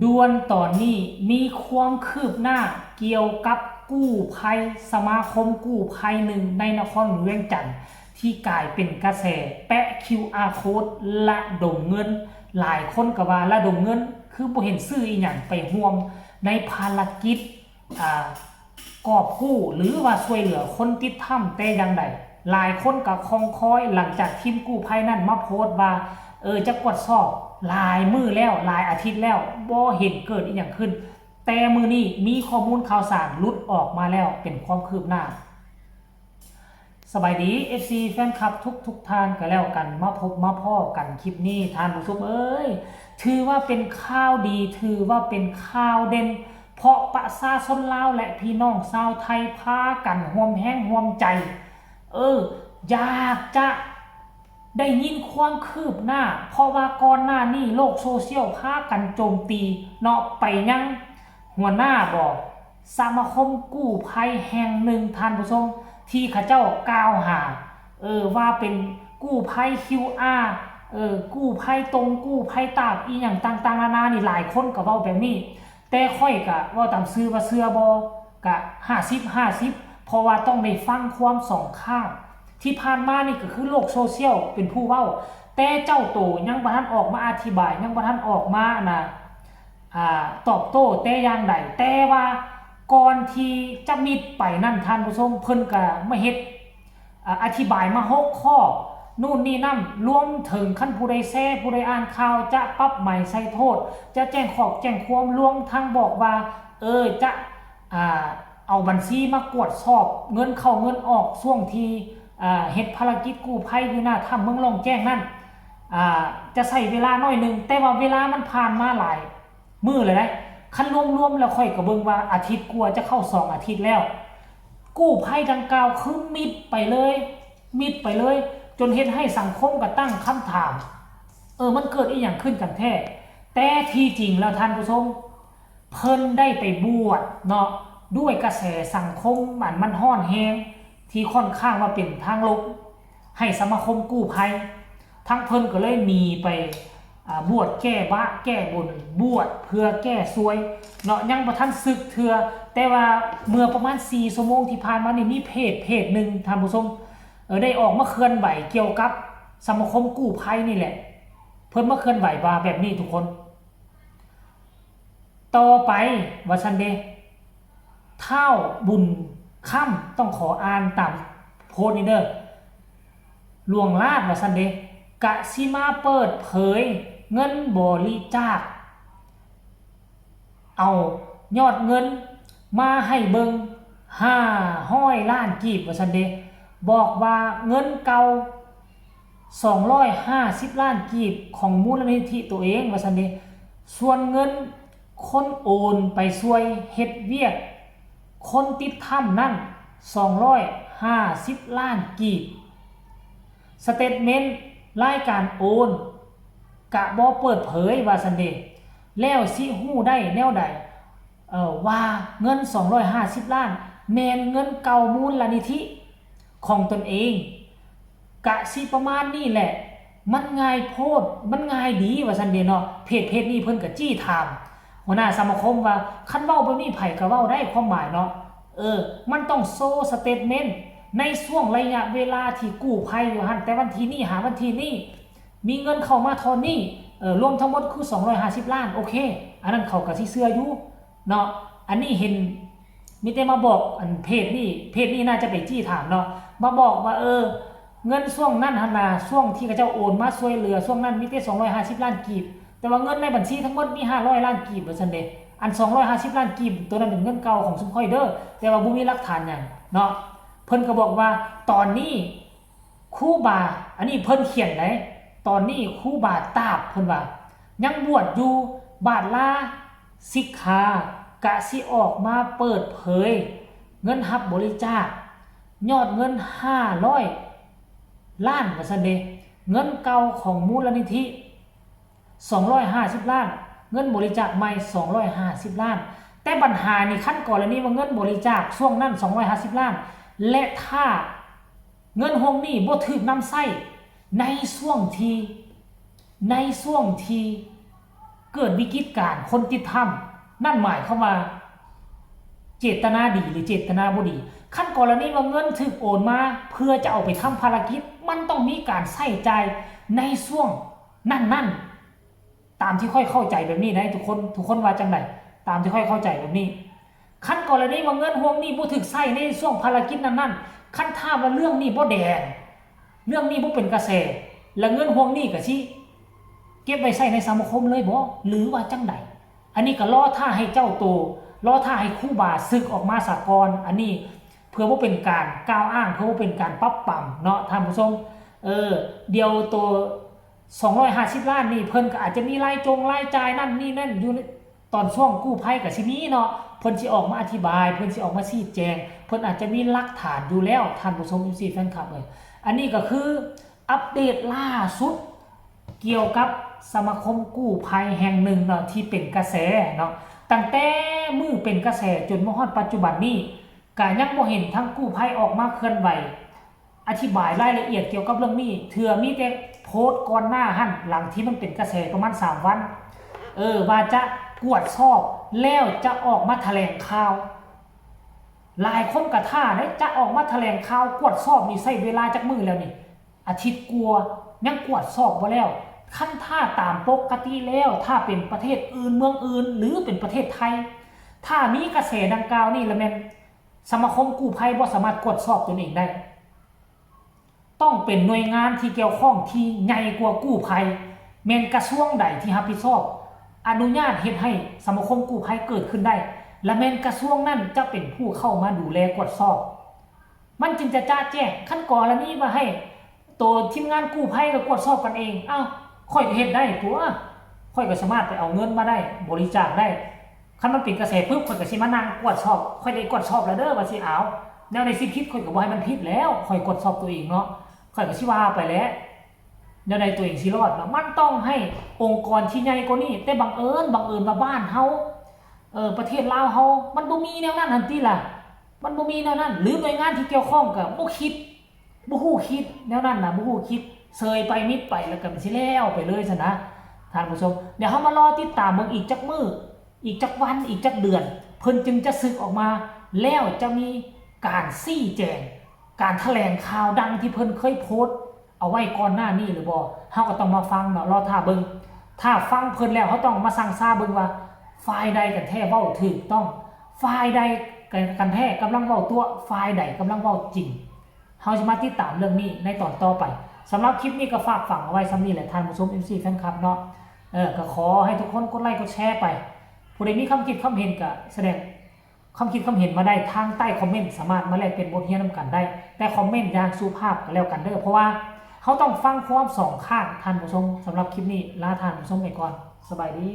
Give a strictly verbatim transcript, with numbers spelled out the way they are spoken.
ด่วนตอนนี้มีความคืบหน้าเกี่ยวกับกู้ภัย สมาคมกู้ภัยหนึ่งในนครหลวงเวียงจันทน์ที่กลายเป็นกระแสแปะ คิวอาร์ code ระดมเงิน หลายคนก็ว่าระดมเงิน คือบ่เห็นซื้ออีหยังไปร่วมในภารกิจ อ่า กอบกู้หรือว่าช่วยเหลือคนติดถ้ำแต่อย่างใด หลายคนก็คองคอยหลังจากทีมกู้ภัยนั้นมาโพสต์ว่า เออ จะกวดสอบหลายมื้อแล้ว หลายอาทิตย์แล้ว บ่เห็นเกิดอีหยังขึ้น แต่มื้อนี้มีข้อมูลข่าวสารหลุดออกมาแล้ว เป็นความคืบหน้า สบายดี เอฟซี แฟนคลับทุกทุกท่านก็แล้วกัน มาพบมาพ้อกันคลิปนี้ ท่านผู้ชมเอ้ย ถือว่าเป็นข่าวดี ถือว่าเป็นข่าวเด่น เพราะประชาชนลาวและพี่น้องชาวไทยพากันร่วมแฮงร่วมใจ เออ อยากจะได้ยินความคืบหน้า เพราะว่าก่อนหน้านี้โลกโซเชียลพากันโจมตีเนาะ ไปยังหัวหน้าบ่ สมาคมกู้ภัยแห่งหนึ่ง ท่านผู้ชม ที่เขาเจ้ากล่าวหา เออ ว่าเป็นกู้ภัย คิวอาร์ เออ กู้ภัยตรง กู้ภัยตาบ อีหยังต่างๆนานานี่ หลายคนก็เว้าแบบนี้ แต่ข้อยก็เว้าตามซื่อว่าเชื่อบ่ ก็ ห้าสิบ ห้าสิบ เพราะว่าต้องได้ฟังความสองข้าง ที่ผ่านมานี่ก็คือโลกโซเชียลเป็นผู้เว้า แต่เจ้าโตยังบ่ทันออกมาอธิบาย ยังบ่ทันออกมานะ อ่า ตอบโต้แต่อย่างใด แต่ว่าก่อนที่จะมิดไปนั่น ท่านผู้ชม เพิ่นก็มาเฮ็ด อ่า อธิบายมาหกข้อ นู่นนี่นั่น รวมถึงคันผู้ใดแชร์ ผู้ใดอ่านข่าว จะปรับใหม่ใส่โทษ จะแจ้งขอบแจ้งความ รวมทั้งบอกว่า เออ จะ อ่า เอาบัญชีมากวดสอบเงินเข้าเงินออกช่วงที่ อ่า เฮ็ดภารกิจกู้ภัยอยู่หน้าถ้ำเมืองล่องแจ้งนั่น อ่า จะใช้เวลาน้อยหนึ่ง แต่ว่าเวลามันผ่านมาหลายมื้อเลยนะ คันรวมๆแล้วข้อยก็เบิ่งว่าอาทิตย์กว่าจะเข้าสองอาทิตย์แล้ว กู้ภัยดังกล่าวคือมิดไปเลย มิดไปเลย จนเฮ็ดให้สังคมก็ตั้งคำถาม เออ มันเกิดอีหยังขึ้นกันแท้ แต่ที่จริงแล้วท่านผู้ชม เพิ่นได้ไปบวชเนาะ ด้วยกระแสสังคมอันมันร้อนแรง ที่ค่อนข้างว่าเป็นทางลบ ให้สมาคมกู้ภัย ทั้งเพิ่นก็เลยหนีไป อ่า บวชแก้บาปแก้บุญ บวชเพื่อแก้ซวยเนาะ ยังบ่ทันสึกเทื่อ แต่ว่าเมื่อประมาณสี่ชั่วโมงที่ผ่านมานี่ มีเพจเพจหนึ่ง ท่านผู้ชม เออ ได้ออกมาเคลื่อนไหวเกี่ยวกับสมาคมกู้ภัยนี่แหละ เพิ่นมาเคลื่อนไหวว่าแบบนี้ทุกคน ต่อไป ว่าซั่นเด้ ท้าวบุญค้ำ ต้องขออ่านตามโพสต์นี้เด้อ หลวงลาด ว่าซั่นเด้ กะสิมาเปิดเผยเงินบริจาค เอายอดเงินมาให้เบิ่ง ห้าร้อยล้านกีบ ว่าซั่นเด้ บอกว่าเงินเก่า สองร้อยห้าสิบล้านกีบ ของมูลนิธิตัวเอง ว่าซั่นเด้ ส่วนเงินคนโอนไปช่วยเฮ็ดเวียกคนติดถ้ำนั่น สองร้อยห้าสิบล้านกีบ สเตตเมนต์รายการโอนกะบ่เปิดเผย ว่าซั่นเด้ แล้วสิฮู้ได้แนวใด เอ่อ ว่าเงิน สองร้อยห้าสิบล้าน แม่นเงินเก่ามูลนิธิของตนเอง กะสิประมาณนี้แหละ มันง่ายโพด มันง่ายดี ว่าซั่นเด้เนาะ เพจเพจนี้เพิ่นกะจี้ถามหัวหน้าสมาคมว่า คันเว้าแบบนี้ไผกะเว้าได้ ความหมายเนาะ เออ มันต้องโชว์สเตตเมนต์ในช่วงระยะเวลาที่กู้ภัยอยู่หั่น แต่วันที่นี้หาวันที่นี้ มีเงินเข้ามาเท่านี้ เออ รวมทั้งหมดคือ สองร้อยห้าสิบล้าน โอเค อันนั้นเขากะสิเชื่ออยู่เนาะ อันนี้เห็น มีแต่มาบอกอันเพจนี้ เพจนี้น่าจะไปจี้ถามเนาะ มาบอกว่า เออ เงินช่วงนั้นหั่นน่ะ ช่วงที่เขาเจ้าโอนมาช่วยเหลือช่วงนั้นมีแต่ สองร้อยห้าสิบล้านกีบ แต่ว่าเงินในบัญชีทั้งหมดมี ห้าร้อยล้านกีบ ว่าซั่นเด้ อัน สองร้อยห้าสิบล้านกีบ ตัวนั้นเป็นเงินเก่าของซุมข้อยเด้อ แต่ว่าบ่มีหลักฐานหยังเนาะ เพิ่นก็บอกว่าตอนนี้ ครูบา อันนี้เพิ่นเขียนได ตอนนี้ครูบาตาบเพิ่นว่า ยังบวชอยู่ บาทลาสิกขา กะสิออกมาเปิดเผย เงินรับบริจาค ยอดเงิน ห้าร้อยล้าน ว่าซั่นเด้ เงินเก่าของมูลนิธิ สองร้อยห้าสิบล้าน เงินบริจาคใหม่ สองร้อยห้าสิบล้าน แต่ปัญหานี่ คันกรณีว่าเงินบริจาคช่วงนั้น สองร้อยห้าสิบล้าน และถ้าเงินห้องนี้บ่ถูกนำใช้ในช่วงที่ ในช่วงที่ เกิดวิกฤตการณ์คนติดถ้ำ นั่นหมายความว่า เจตนาดีหรือเจตนาบ่ดี คันกรณีว่าเงินถูกโอนมาเพื่อจะเอาไปทำภารกิจ มันต้องมีการใช้จ่ายในช่วงนั้นๆ ตามที่ข้อยเข้าใจแบบนี้นะทุกคน ทุกคนว่าจั่งใด ตามที่ข้อยเข้าใจแบบนี้ คันกรณีว่าเงินห่วงนี้บ่ถูกใช้ในช่วงภารกิจนั้นๆ คันถ้าว่าเรื่องนี้บ่แดง เรื่องนี้บ่เป็นกระแส แล้วเงินห่วงนี้ก็สิเก็บไว้ใช้ในสมาคมเลยบ่ หรือว่าจั่งใด อันนี้ก็รอท่าให้เจ้าโต รอท่าให้ครูบาสึกออกมาซะก่อน อันนี้เพื่อบ่เป็นการกล่าวอ้าง เพื่อบ่เป็นการปรั๊บปรำเนาะท่านผู้ชม เออ เดี๋ยวโต สองร้อยห้าสิบล้านนี่เพิ่นก็อาจจะมีรายจงรายจ่ายนั่นนี่นั่นอยู่ในตอนช่วงกู้ภัยก็สิมีเนาะ เพิ่นสิออกมาอธิบาย เพิ่นสิออกมาชี้แจง เพิ่นอาจจะมีหลักฐานอยู่แล้วท่านผู้ชม เอฟซี แฟนคลับเอ้ย อันนี้ก็คืออัปเดตล่าสุดเกี่ยวกับสมาคมกู้ภัยแห่งหนึ่งเนาะที่เป็นกระแสเนาะ ตั้งแต่มื้อเป็นกระแสจนมาฮอดปัจจุบันนี้ ก็ยังบ่เห็นทางกู้ภัยออกมาเคลื่อนไหว อธิบายรายละเอียดเกี่ยวกับเรื่องนี้ เทื่อมีแต่โพสต์ก่อนหน้าหั่น หลังที่มันเป็นกระแสประมาณสามวัน เออ ว่าจะกวดสอบแล้วจะออกมาแถลงข่าว หลายคนก็ท่าเด้ จะออกมาแถลงข่าวกวดสอบนี่ใช้เวลาจักมื้อแล้วนี่ อาทิตย์กว่ายังกวดสอบบ่แล้ว คันถ้าตามปกติแล้ว ถ้าเป็นประเทศอื่นเมืองอื่น หรือเป็นประเทศไทย ถ้ามีกระแสดังกล่าวนี่ละแม่น สมาคมกู้ภัยบ่สามารถกวดสอบตนเองได้ ต้องเป็นหน่วยงานที่เกี่ยวข้องที่ใหญ่กว่ากู้ภัย แม่นกระทรวงใดที่รับผิดชอบ อนุญาตเฮ็ดให้สมาคมกู้ภัยเกิดขึ้นได้ และแม่นกระทรวงนั้นจะเป็นผู้เข้ามาดูแลกวดสอบ มันจึงจะจะแจ้ง คันกรณีว่าให้โตทีมงานกู้ภัยก็กวดสอบกันเอง อ้าว ข้อยก็เฮ็ดได้ตั๊ว ข้อยก็สามารถไปเอาเงินมาได้ บริจาคได้ คันมันเป็นกระแสปุ๊บ ข้อยก็สิมานั่งกวดสอบ ข้อยได้กวดสอบแล้วเด้อ ว่าสิเอา แนวใดสิผิด ข้อยก็บ่ให้มันผิดแล้ว ข้อยกวดสอบตัวเองเนาะ ข้อยก็สิว่าไปแหละ แนวใดตัวเองสิรอดเนาะ มันต้องให้องค์กรที่ใหญ่กว่านี้ แต่บังเอิญ บังเอิญว่าบ้านเฮา เออ ประเทศลาวเฮา มันบ่มีแนวนั้นหั่นติล่ะ มันบ่มีแนวนั้น หรือหน่วยงานที่เกี่ยวข้องก็บ่คิด บ่ฮู้คิดแนวนั้นนะ บ่ฮู้คิด เซยไป มิดไป แล้วก็มันสิแล้วไปเลยซั่นนะ ท่านผู้ชม เดี๋ยวเฮามารอติดตามเบิ่งอีกจักมื้อ อีกจักวัน อีกจักเดือน เพิ่นจึงจะสึกออกมา แล้วจะมีการชี้แจง การแถลงข่าวดังที่เพิ่นเคยโพสต์เอาไว้ก่อนหน้านี้หรือบ่ เฮาก็ต้องมาฟังเนาะ รอท่าเบิ่ง ถ้าฟังเพิ่นแล้ว เฮาต้องมาซั่งซาเบิ่งว่า ฝ่ายใดกันแท้เว้าถูกต้อง ฝ่ายใดกันแท้กำลังเว้าตั๋ว ฝ่ายใดกำลังเว้าจริง เฮาสิมาติดตามเรื่องนี้ในตอนต่อไป สำหรับคลิปนี้ก็ฝากฝังเอาไว้ส่ำนี้แหละ ท่านผู้ชม เอฟซี แฟนคลับเนาะ เออ ก็ขอให้ทุกคนกดไลค์กดแชร์ไป ผู้ใดมีความคิดความเห็นก็แสดงความคิดความเห็นมาได้ทางใต้คอมเมนต์ สามารถมาแลกเปลี่ยนบทเรียนนำกันได้ แต่คอมเมนต์อย่างสุภาพก็แล้วกันเด้อ เพราะว่าเฮาต้องฟังความสองข้าง ท่านผู้ชม สำหรับคลิปนี้ลาท่านผู้ชมไปก่อน สบายดี